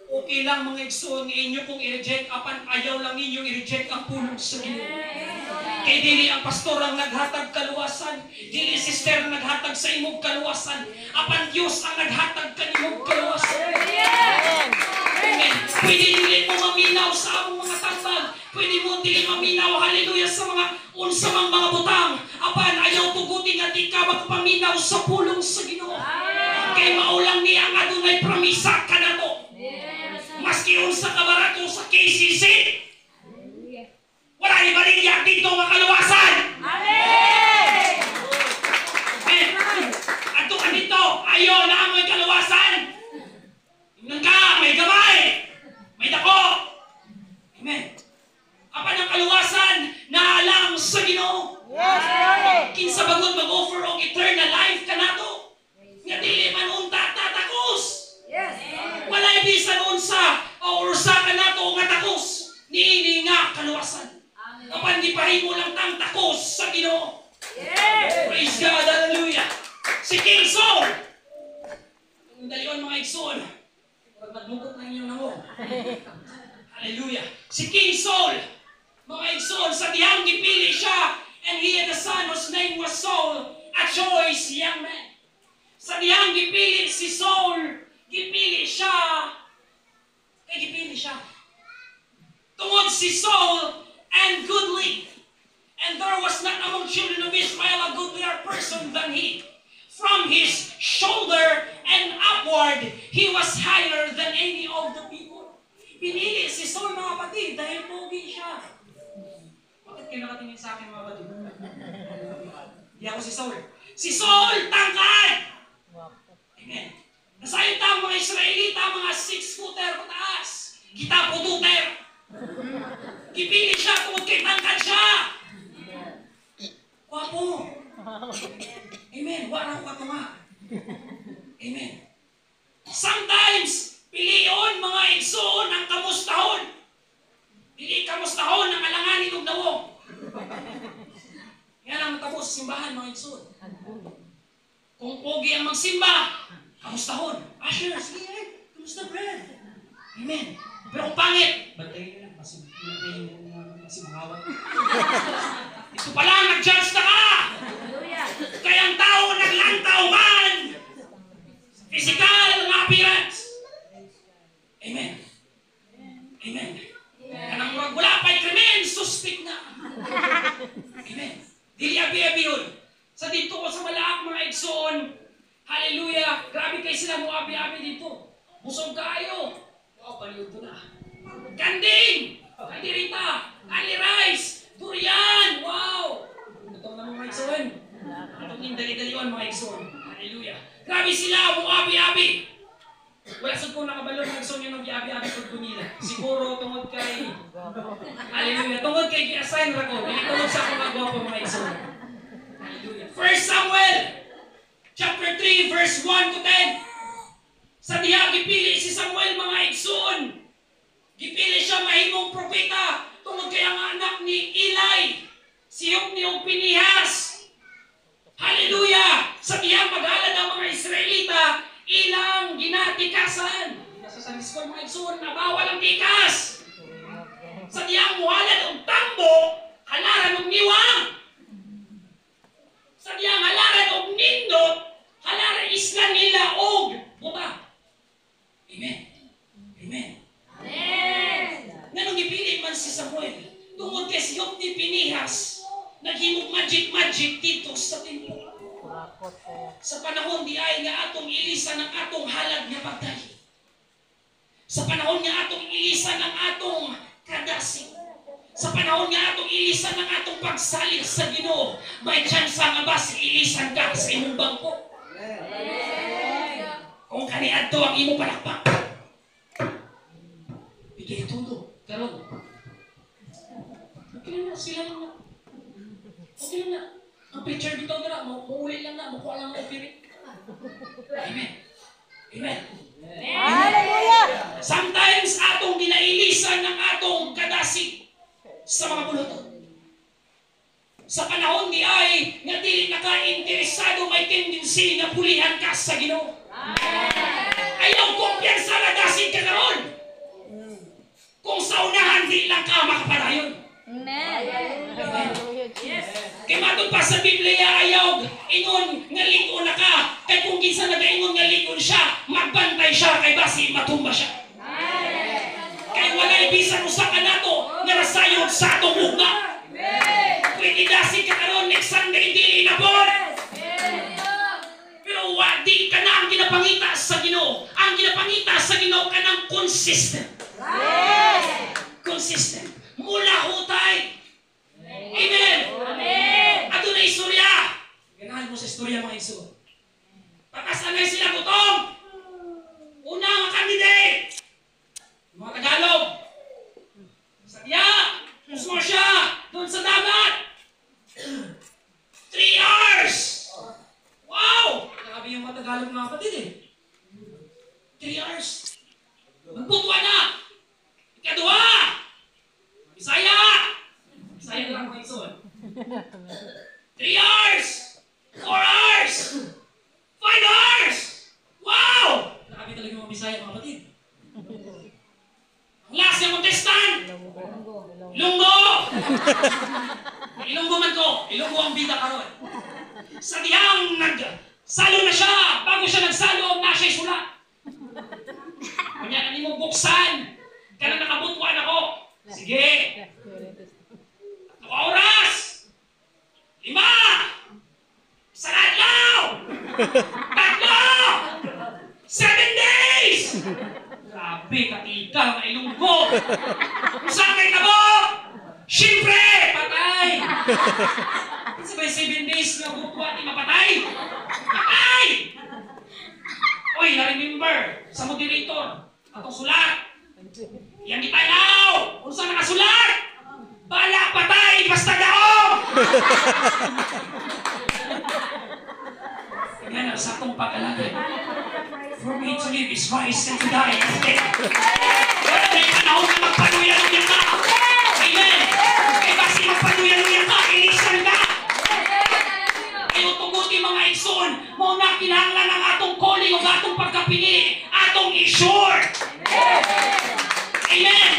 Okay lang, mga igsoon, nga inyo kung i-reject, apan ayaw lang ninyo i-reject ang pulong sa Ginoo. Kay dili ang pastor ang naghatag kaluwasan, dili sister ang naghatag sa imong kaluwasan, apan Dios ang naghatag kanimong kaluwasan. Amen. Pwede dili mo maminaw sa among mga tambag. Pwede mo dili maminaw, hallelujah, sa mga unsa mang mga butang. Apan ayaw tuguti nga di ka magpaminaw sa pulong sa Ginoo. Kay mao lang niya ang adunay pramisa kanato. Maski unsa ka barato sa KCC. Wala ibaligya dito nga kaluwasan. Amen! Amen. Adto ka dito, ayo na amoy kaluwasan. Tingnan ka, may gamay, may dako. Amen. Apan ang kaluwasan naalang sa Ginoo. Yes, glory! Kinsa ba gud mag-offer og eternal life kanato? Nga dili man unta tatakos. Yes! Walay bisan unsa o ursa kanato nga takos niini nga kaluwasan. Apan gipahimo lang tang takos sa Ginoo. Yes! Praise God, hallelujah. Si King Saul. Ang dalion mga igsoon. Murag nagmugot na inyong nawong. Hallelujah. Si King Saul, mga igsoon, sa dihang gipili siya, and he had a son whose name was Saul, a choice young man. Sa dihang gipili si Saul, gipili siya, kay gipili siya. Tungod si Saul and goodly. And there was not among children of Israel a goodlier person than he. From his shoulder and upward, he was higher than any of the people. Pinili si Saul, mga kapatid, dahil pogi siya. Bakit kayo nakatingin sa akin, mga kapatid? Hindi ako si Saul. Si Saul, tangkad! Amen. Nasayon ta ang mga Israelita, mga 6-footer pataas. Kita pututer. Gipili siya tungod kay tangkad siya. Gwapo. Amen. Wala ko katunga. Amen. Sometimes, pilion mga igsoon ang kamustahon. Dili kamustahon ang alanganin og nawong. Nga lang matapos sa simbahan, mga igsoon. Kung pogi ang magsimba, kamustahon. Usher, sige eh. Kamusta, Brad? Amen. Pero kung pangit, bantayin nyo lang. Kasi kasi mangawat. Ito pa lang, nag-judge na ka! Hallelujah. Kaya ang tao naglantaw man! Physical nga appearance. Amen. Amen. Kanang murag wala pa'y krimen, suspect na. Amen. Dili abi-abi yun. Sa dito ko sa Malaak, mga igsoon, hallelujah, grabe kay sila mo abi-abi dito. Busog kaayo. Wow, baliw to na. Kanding! Kaldereta! Kali rice! Durian! Wow! Itong na mga igsoon. Atong dali-dalion mga igsoon. Hallelujah. Grabe sila, mo abi-abi. Wala sad ko nakabalo mga igsoon yung abi-abi ko nila. Siguro tungod kay hallelujah. Tungod kay gi-assign ra ko. Dili tungod sa akong magwapo, mga igsoon. Hallelujah. 1 Samuel chapter 3 verse 1 to 10. Sa diha gipili si Samuel, mga igsoon. Gipili siya mahimong propeta tungod kay ang anak ni Eli, si Hofni ug Pinihas. Hallelujah! Sa dihang maghalad ang mga Israelita, ilang ginatikasan. Nasa Sunday school, mga igsoon, na bawal ang tikas. Sa dihang muhalad og tambo, halaran og niwang. Sa dihang halaran og nindot, halaran isla nila og buta. Amen. Amen. Amen. Nganong gipili man si Samuel? Tungod kay si Hofni Pinihas, naghimog magic-magic dito sa templo. Sa panahon di ay nga atong ilisan ang atong halad nga pagtay. Sa panahon nga atong ilisan ang atong kadasig. Sa panahon nga atong ilisan ang atong pagsalig sa Ginoo, may chance nga basi ilisan ka sa imong bangko. Kung kaniadto ang imong palakpak. Bigay tudo. Karon. Okay lang na, sila lang na. Okay lang na. Ang preacher dito na, muuli lang na, mukuha lang ang offering. Amen. Amen. Hallelujah! Sometimes atong ginailisan ng atong kadasig sa mga buluton. Sa panahon ni ay nga dili naka-interesado, may tendency nga pulihan ka sa Ginoo. Ayaw kumpiyansa nga dasig ka karon. Kung sa unahan di lang ka makapadayon. Amen. Yes. Kay matod pa sa Biblia, ayaw ingon nga lig-on na ka. Kay kung kinsa nagaingon nga lig-on siya, magbantay siya kay basi matumba siya. Kay walay bisan usa ka nato nga nasayod sa atong ugma. Pwede dasig ka karon, next Sunday dili na pod. Pero wa di ka na ang ginapangita sa Ginoo. Ang ginapangita sa Ginoo kanang consistent. Yes. Consistent. Mulahutay. Amen. Amen. Aduna istorya. Ganahan mo sa istorya, mga igsoon. Patasan na sila butong. Una nga candidate. Mga Tagalog. Sa diya, usmo siya doon sa dagat. 3 hours! Wow! Grabe yung mga Tagalog, mga kapatid, eh. 3 hours. Magbutwa na! Ikaduha! Bisaya! Bisaya lang, mga igsoon. 3 hours! 4 hours! 5 hours! Wow! Grabe talaga yung mga Bisaya, mga kapatid. Ang last na contestant! Ilonggo! Ilonggo man ko. Ilonggo ang bida karon. Sa dihang nagsalo na siya, bago siya nagsalo, na siya sulat. Kunya na nimo buksan. Kanang nakabutwan ako. Sige. 3 oras. 5. Sa adlaw. 3. 7 days. Grabe, katika, mga Ilonggo. Kung saan kay kabo? Siyempre, patay. Sabay 7 days nga bukwa, di mapatay. Patay! Oy, na-remember sa moderator, atong sulat. Yang gitanaw! Unsa nakasulat? Bala patay, basta daog! Yan ang sa atong pag-alagad. For me to live is Christ and to die is gain. Wala na yung panahon na magpaluya-luya ka. Amen! Kaya basi magpaluya-luya ka, ilisan ka. Kayo tuguti, mga igsoon, mao na kinahanglan ang atong calling o atong pagkapili, atong i-sure. Amen!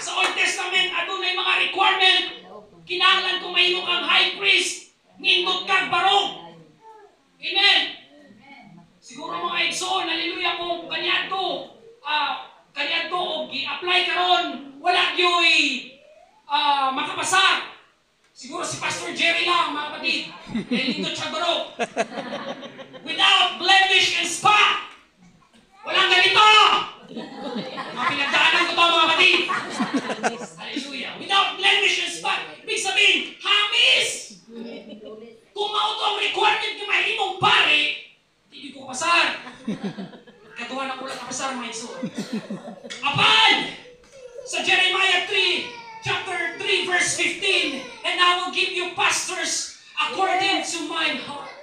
Sa Old Testament, adunay mga requirement. Kinahanglan kung mahimo kang high priest, nindot kag barong. Amen! Siguro, mga igsoon, hallelujah, kung kaniadto og gi-apply karon, wala gyoy makapasa. Siguro si Pastor Jerry lang, mga kapatid. Kaya nindot siya barong. Without blemish and spot. Walang ganito! Mga pinagdaanan ko to, mga kapatid. Hallelujah. Without blemish and spot. Ibig sabihin, hamis! Kung mao to ang requirement ng mahimong pare, hindi ko kapasar. Katuwa na ko lang kapasar, mga igsoon. Apan! Sa Jeremiah 3, chapter 3, verse 15, "And I will give you pastors according to my heart."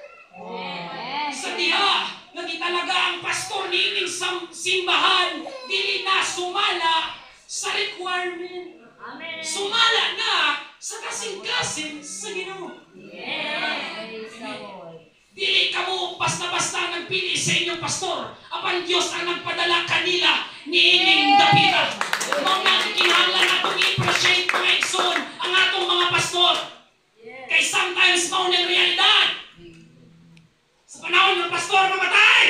Sa diha, nagitalaga ang pastor niining simbahan, dili na sumala sa requirement. Amen. Sumala na sa kasing-kasing sa Ginoo. Yes. Praise the Lord. Dili kamo basta-basta nagpili sa inyong pastor. Apan Diyos ang nagpadala kanila niining dapita. Mao na kinahanglan atong i-appreciate, mga igsoon, ang atong mga pastor. Kay sometimes mao ng realidad. Sa panahon ng pastor mamatay.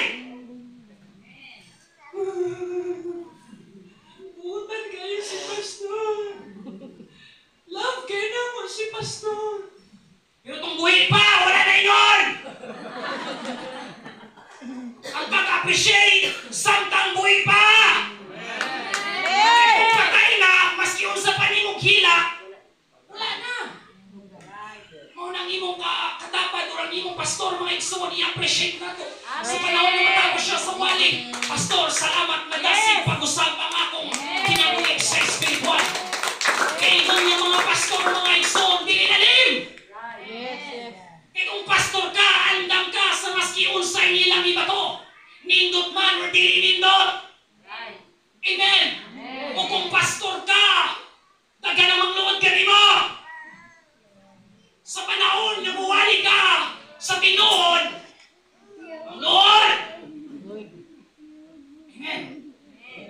Buutan kayo si pastor. Love kayo na mo si pastor. Pero tong buhi pa, wala na ingon! Ang pag-appreciate, samtang buhi pa! Kaya kung patay na, maski unsa pa nimong hila, wala na. Mao nang imong katapad o ang imong pastor, mga igsoon, i-appreciate na to. Sa panahon na matapos siya sa wali, "Pastor, salamat na dasig pag-usab ang akong kinabuhi sa espiritual." Kay ingon yung mga pastor, mga igsoon, dili lalim. Kay kung pastor ka, andam ka sa maski unsay nilang ibato. Nindot man or dili nindot. Amen. O kung pastor ka, taga namang luod ka nimo. Sa panahon nga muwali ka sa tinuod, ang luod. Amen.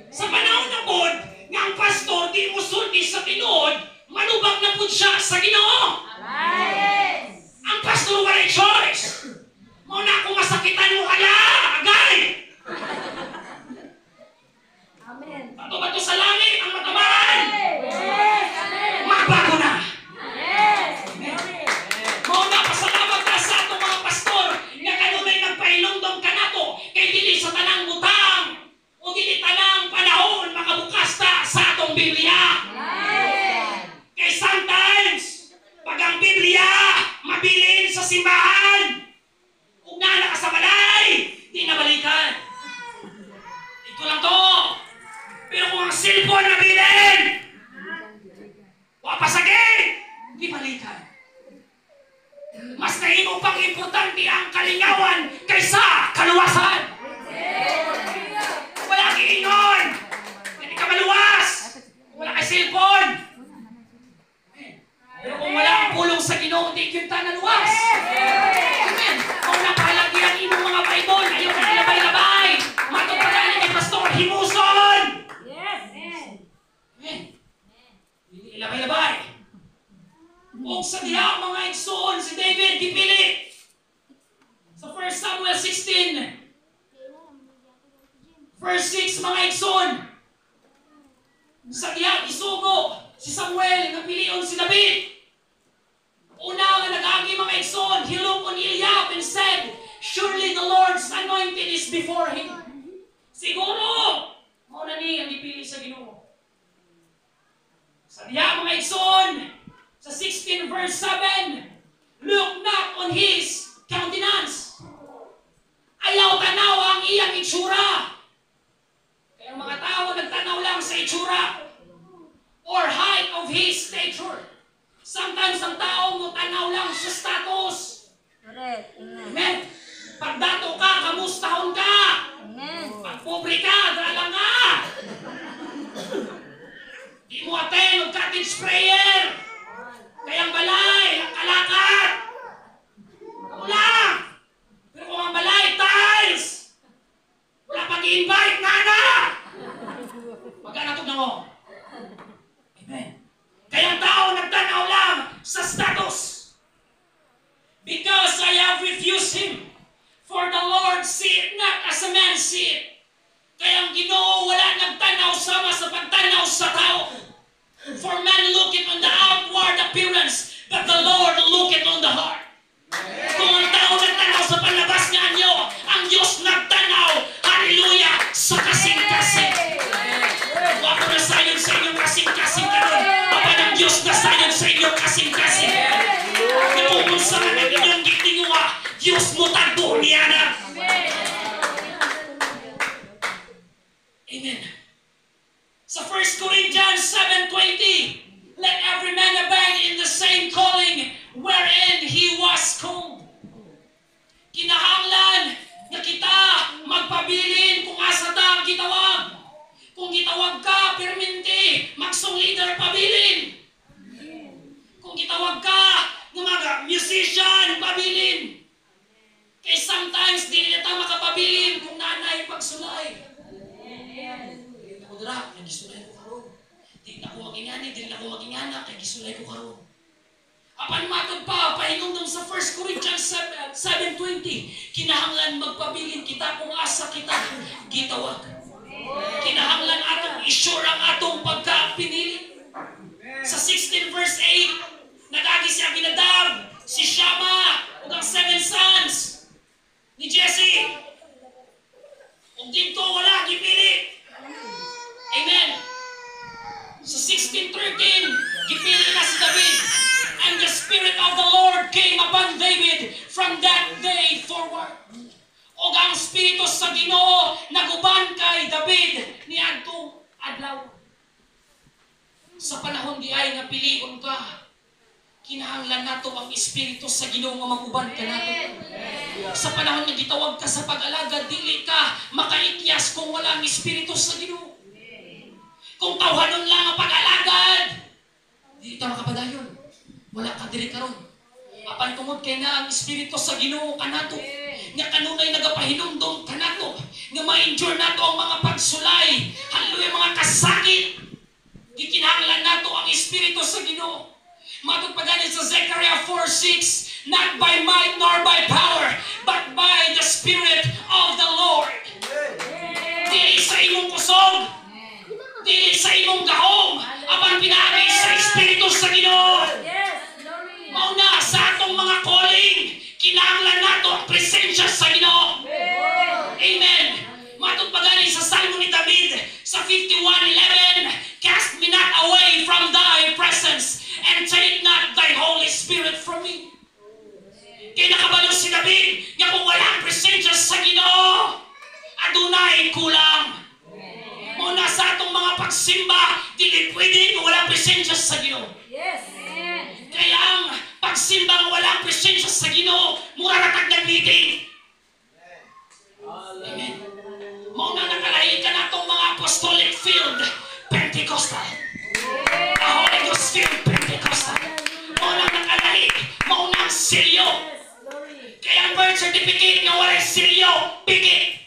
Sa panahon na pod, nga ang pastor di mo sulti sa tinuod, manubag na pod siya sa Ginoo. Ang pastor walay choice. Mao na kung masakitan mo, hala, agay! Amen. Bato-bato sa langit ang matamaan! Yes. Amen. Magbago na! Yes. Amen. Mao na pasalamat ta sa atong mga pastor nga kanunay nagpahilongdong kanato kay dili sa tanang butang o dili tanang panahon. Wa pa sa gate, gibalikan. Mas nahimo pang importante ang kalingawan kaysa kaluwasan. Wala giingon. Hindi ka maluwas. Wala kay cellphone. Pero kung wala ang pulong sa Ginoo, di gyud ta naluwas. Amen. Kung napahalaga ang imong mga Bible, ayaw ka ilabay-labay. Matod pa gani kay Pastor, himuson. Yes. Amen. Dili ilabay-labay. Ug sa diha, mga igsoon, si David gipili. Sa 1 Samuel 16, verse 6, mga igsoon. Sa diha gisugo si Samuel nga pilion si David. Una nga nag-agi, mga igsoon, he looked on Eliab and said, "Surely the Lord's anointed is before him." Siguro, mao na ni ang gipili sa Ginoo. Sa diha, mga igsoon, sa 16 verse 7, "Look not on his countenance." Ayaw tanaw ang iyang itsura. Kaya ang mga tao nagtanaw lang sa itsura or height of his stature. Sometimes ang tao mo tanaw lang sa status. Correct. Amen. Amen. Pag dato ka, kamustahon ka. Amen. Pag pobre ka, dala ka. Di mo attend og cottage prayer. Kaya ang balay, ang kalakat. Ako lang. Pero kung ang balay, tiles. Wala pag invite nga na. Magkana na mo. Amen. Kaya ang tao nagtanaw lang sa status. "Because I have refused him. For the Lord seeth not as a man seeth." Kaya ang Ginoo wala nagtanaw sama sa pagtanaw sa tao. "For man looketh on the outward appearance, but the Lord looketh on the heart." Kung ang tao nagtanaw sa panlabas nga anyo, ang Diyos nagtanaw, hallelujah, sa kasing-kasing. Wa ko nasayon sa inyong kasing-kasing karon. Apan ang Diyos nasayon sa inyong kasing-kasing. Nga kung unsa man ang inyong gitinguha, Diyos mo tagbo niya na. Amen. Sa 1 Corinthians 7:20, "Let every man abide in the same calling wherein he was called." Kinahanglan nga kita magpabilin kung asa ta ang gitawag. Kung gitawag ka, perminti, mag-song leader, pabilin. Kung gitawag ka, nga mga musician, pabilin. Kay sometimes, dili na ta makapabilin kung naa nay pagsulay. Dili na ko dira, kay gisulay ko karon. Dili na ko magingani, dili na ko magingana, kay gisulay ko karon. Apan matod pa, pahinumdum sa 1 Corinthians 7:20, kinahanglan magpabilin kita kung asa kita gitawag. Kinahanglan atong isure ang atong pagkapinili. Sa 16 verse 8, nag-agi si Abinadab, si Shama, ug ang seven sons ni Jesse. Ug dito wala gipili. Amen. Sa 16:13, gipili na si David. "And the Spirit of the Lord came upon David from that day forward." Og ang Espiritu sa Ginoo naguban kay David niadtong adlaw. Sa panahon di ay nga pilion ka, kinahanglan nato ang Espiritu sa Ginoo nga maguban kanato. Sa panahon nga gitawag ka sa pag-alagad, dili ka makaikyas kung wala ang Espiritu sa Ginoo. Kung tawhanon lang ang pag-alagad, dili ta makapadayon. Wala ka diri karon. Apan tungod kay naa ang Espiritu sa Ginoo kanato, nga kanunay nagapahinumdom kanato, nga ma-endure nato ang mga pagsulay, hallelujah, mga kasakit, gikinahanglan nato ang Espiritu sa Ginoo. Matod pa gani sa Zechariah 4:6, "Not by might nor by power, but by the Spirit of the Lord." Dili sa imong kusog, dili sa imong gahom, apan pinaagi sa Espiritu sa Ginoo. Yes, glory. Mao na sa atong mga calling, kinahanglan nato ang presensya sa Ginoo. Amen. Matod pa gani sa Salmo ni David sa 51:11, "Cast me not away from thy presence, and take not thy Holy Spirit from me." Kay nakabalo si David nga kung wala ang presensya sa Ginoo, adunay kulang. Mao na sa atong mga pagsimba, dili pwede kung walang presensya sa Ginoo. Yes. Amen. Kaya ang pagsimba nga walang presensya sa Ginoo, mura ra tag nag-meeting. Amen. Mao na nakalahi ka natong mga apostolic filled Pentecostal. A Holy Ghost filled Pentecostal. Mao na nakalahi, mao na ang selyo. Yes. Glory. Kaya ang birth certificate nga walay selyo, piki.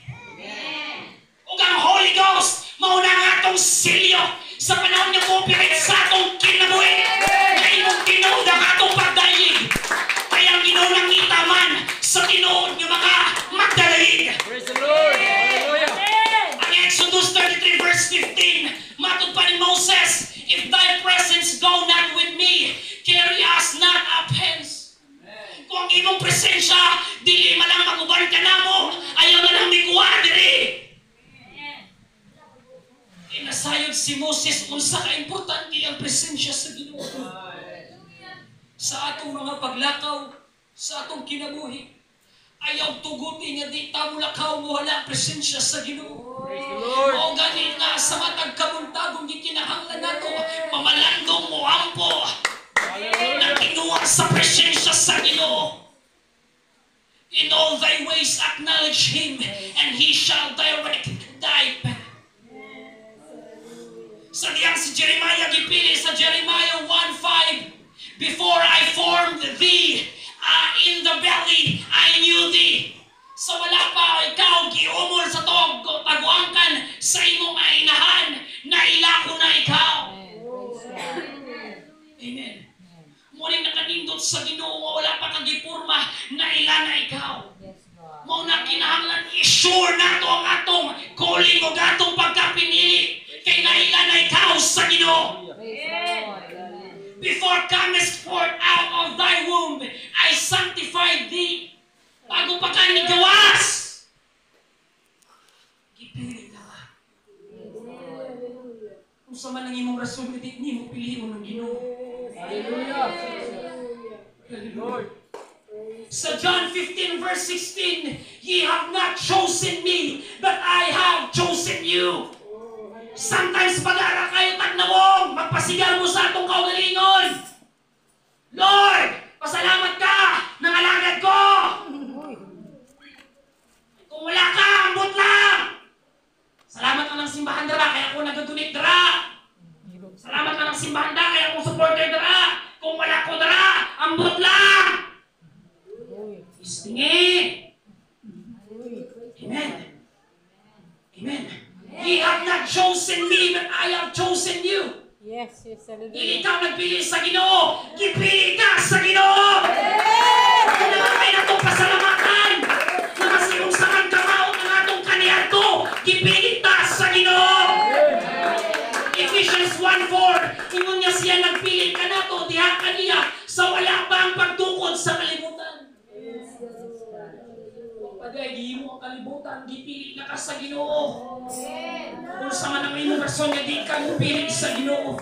Ug ang Holy Ghost, mao na ang atong selyo sa panahon nga mo-operate sa atong kinabuhi. Nga imong tinuod ang atong pagdayeg. Kaya ang Ginoo nangita man sa tinuod nga mga magdalayig. Praise the Lord. Hallelujah. Amen. Ang Exodus 33 verse 15, matod pa ni Moses, "If thy presence go not with me, carry us not up hence." Kung ang imong presensya, dili man lang maguban ka namo, ayaw na lang mikuha diri. Inasayod si Moses unsa ka importante ang presensya sa Ginoo sa atong mga paglakaw, sa atong kinabuhi. Ayaw tuguti nga di ta mulakaw mo wala ang presensya sa Ginoo. Praise the Lord. O gani nga sa matag kabuntagong gikinahanglan nato, mamalandong mo ampo Hallelujah. na kinuha sa presensya sa Ginoo. In all thy ways acknowledge Him, and He shall direct thy path. Sa diyang si Jeremiah gipili sa Jeremiah 1:5, "Before I formed thee in the belly, I knew thee." Sa wala pa ikaw giumol sa tog taguangkan sa imong inahan, naila ko na ikaw. Amen. Muning nakanindot sa Ginoo nga wala pa ka gipurma, naila na ikaw. Yes, God. Mao na kinahanglan i-sure nato ang atong calling o atong pagkapinili kay naila na ikaw sa Ginoo. Praise the Lord. Amen. Before comest forth out of thy womb, I sanctified thee. Bago pa ka nigawas, gipili ka nga. Unsa man ang imong rason nga di nimo pilion ang Ginoo. Hallelujah. Lord. Sa John 15 verse 16, "Ye have not chosen me, but I have chosen you." Sometimes pag-ara kayo tagnawong, magpasigar mo sa atong kaugalingon. Lord, pasalamat ka ng alagad ko. Kung wala ka, ambot lang. Salamat ka ng simbahan dara, kaya ako nag-donate dara. Salamat ka ng simbahan dara, kaya akong supporter dara. Kung wala ko dara, ambot lang. Istingi. Amen. Amen. Ye have not chosen me, but I have chosen you. Yes, Hindi hallelujah. ikaw nagpili sa Ginoo, gipili ka sa Ginoo. Kung naman may natong pasalamatan, na mas imong saman kamao ng atong kaniadto, gipili ta sa Ginoo. Ephesians 1:4, ingon niya siya nagpili ka nato diha kaniya sa wala pa ang pagtukod sa kalibutan. Wa pa diay gihimo ang kalibutan, gipili na ka sa Ginoo. Unsa man ang imong rason nga di ka mopili sa Ginoo.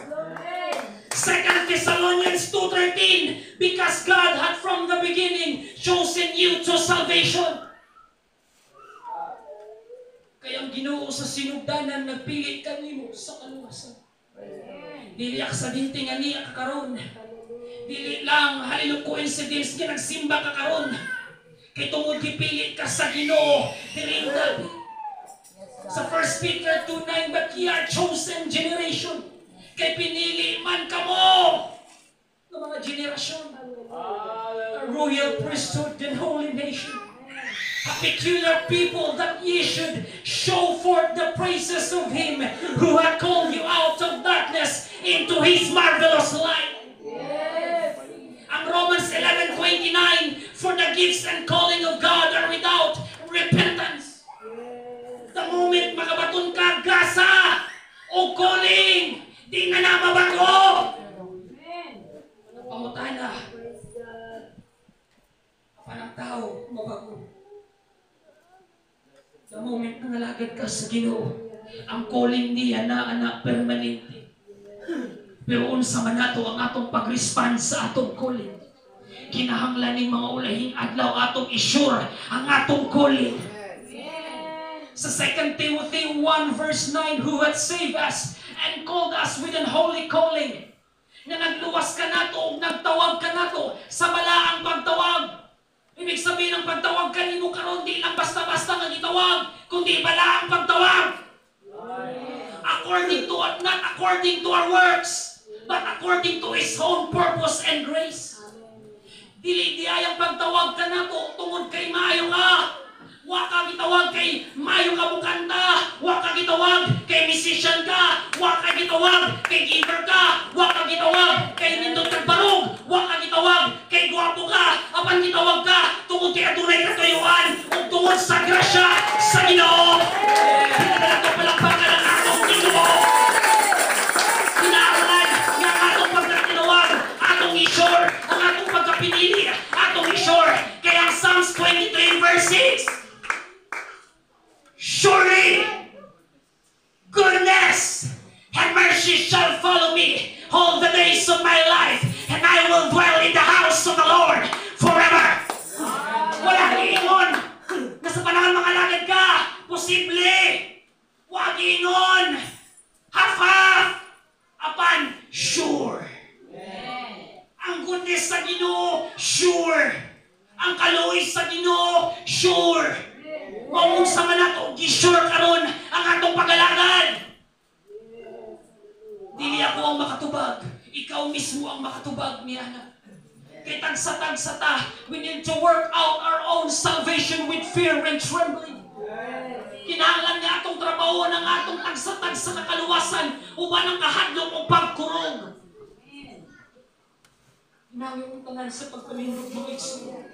2 Thessalonians 2:13, because God had from the beginning chosen you to salvation. Kaya ang Ginoo sa sinugdanan nagpili kanimo sa kaluwasan. Dili aksidente nga niya ka karon. Dili lang halino coincidence nga nagsimba ka karon. Kay tungod gipili ka sa Ginoo diri gabi. Sa 1 Peter 2:9, but ye are chosen generation. Kay pinili man kamo ng mga generasyon. A royal priesthood and holy nation. A peculiar people, that ye should show forth the praises of Him who had called you out of darkness into His marvelous light. Ang Romans 11:29, for the gifts and calling of God are without repentance. The moment makabaton ka, grasa o calling, di na na mabago. Pangutana, apan ang tao, mabago. The moment na nalagad ka sa Ginoo, ang calling niya na anak permanente. Pero unsa man nato ang atong pag-respond sa atong calling? Kinahanglan ning mga ulahing adlaw atong i-sure ang atong calling. Sa 2 Timothy 1 verse 9, who had saved us and called us with an holy calling, Nga nagluwas ka nato ug nagtawag ka nato sa balaang pagtawag. Ibig sabihin ng pagtawag kanimo karon, di lang basta-basta nga gitawag, kundi balaang pagtawag. According to, not according to our works, but according to His own purpose and grace. Dili diay ang pagtawag ka nato tungod kay maayo ka. Wa ka gitawag kay maayo ka mukanta. Wa ka gitawag kay musician ka. Wa ka gitawag kay giver ka. Wa ka gitawag kay nindot kag barog. Wa ka gitawag kay gwapo ka. Apan gitawag ka tungod kay adunay katuyuan ug tungod sa grasya sa Ginoo. Dili na nato palakpakan ang atong Ginoo. Kinahanglan nga ang atong pagkatinawag, atong i-sure, ang atong pagkapinili, atong i-sure. Kaya ang Psalms 23 verse 6, "Surely, goodness and mercy shall follow me all the days of my life, and I will dwell in the house of the Lord forever." Wala giingon na sa panahon makalagad ka, posible. Wa giingon. Half-half. Apan, sure. Ang goodness sa Ginoo, sure. Ang kaluoy sa Ginoo, sure. Maunsa man nato gi-sure karon ang atong pagalagad. Dili ako ang makatubag, ikaw mismo ang makatubag niya. Kay tagsa-tagsa ta, we need to work out our own salvation with fear and trembling. Kinahanglan nga atong trabaho ng atong tagsa-tagsa ka kaluwasan uban ang kahadlok o pagkurog. Kinahanglan tanan sa pagpalindot, mga igsoon.